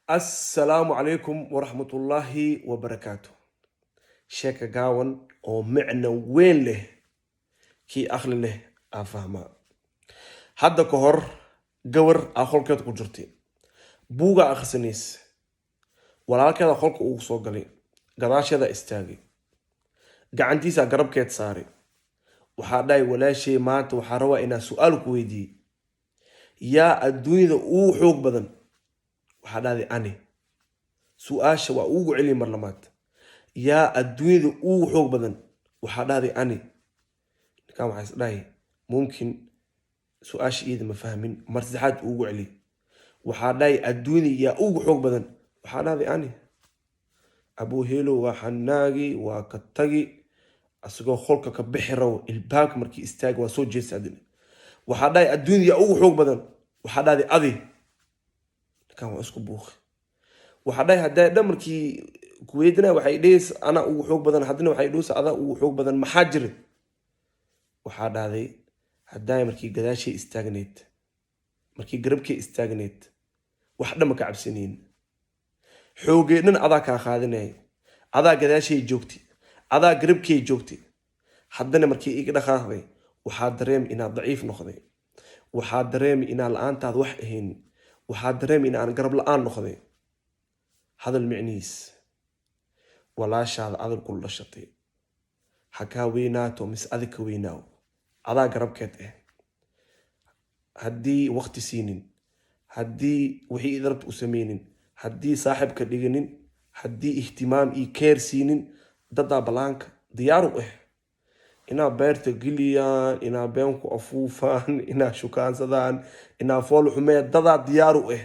Assalaamu calaykum waraxmatullaahi wabarakaatu. Sheeka gaawan oo micno weyn leh, kii aqli leh aa fahmaa. Hadda ka hor gawar aa qolkeed ku jirtay, buugaa akhrisanaysa. Walaalkeeda qolka ugu soo galay, gadaasheeda istaagay, gacantiisaa garabkeed saaray. Waxaa dhahay, "Walaashay, maanta waxaa rabaa inaa su-aal ku weydiiyey. Yaa adduunyada ugu xoog badan?" Waxaa dhahday, "Ani." Su-aasha waa ugu celiya mar lamaad. "Yaa adduunyada ugu xoog badan?" Waxaa dhahday, "Ani." Ninkaan waxaa is dhahay, mumkin su-aasha iyada ma fahmin. Mar saddexaad ugu celiy. Waxaa dhahay, "Adduunyada yaa ugu xoog badan?" Waxaa dhahday, "Ani." Abuu helo waa xanaagi, waa ka tagi. Asagoo qolka ka bixi rabo, ilbaabka markii istaagi, waa soo jeesta adina. Waxaa dhahay, "Adduunyada yaa ugu xoog badan?" Waxaa dhahday, "Adi." Ninkaan waa isku buuqi. Waxaa dhahay, hadday dhan markii kuweydina waxay dhehaysa anaa ugu xoog badan, haddana waxay dhehaysa adaa ugu xoog badan, maxaa jira? Waxaa dhahday, "Haddaay markii gadaashay istaagneyd, markii garabkay istaagneyd, wax dhan ma ka cabsanayn. Xoogee dhan adaa kaa qaadinaya, adaa gadaashay joogtay, adaa garabkay joogtay. Haddana markii iga dhaqaaqday, waxaa dareemi inaad daciif noqday, waxaa dareemi inaan la-aantaada wax ahayn, waxaa dareemi inaan garab la-aan noqday." Hadal micnihiis: walaashaada adag kula dhashatay, ha kaa weynaato mise adig ka weynaaw, adaa garabkeed ah. Haddii waqti siinin, haddii wixii id rabta u sameynin, haddii saaxibka dhiganin, haddii ihtimaam iyo care siinin, dadaa balaanka diyaaru ah inaa beerta geliyaan, inaa been ku afuufaan, inaa shukaansadaan, inaa fool xumee, dadaa diyaaru ah.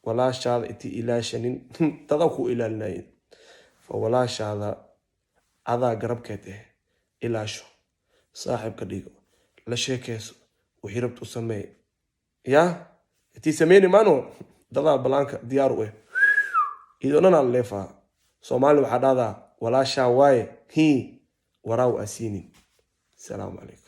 Walaashaada intii ilaashanin, dadaa ku ilaalinayin. Fa walaashaada adaa garabkeed ah, ilaasho, saaxiibka dhigo, la sheekeyso, wixii rabta u sameey. Ya intii sameyni maano, dadaa balaanka diyaar u ah, idoo dhan aan leefaa. Soomaali waxaa dhahdaa, "Walaashaa waaye hii waraaw asiinin." Asalaamu calaykum.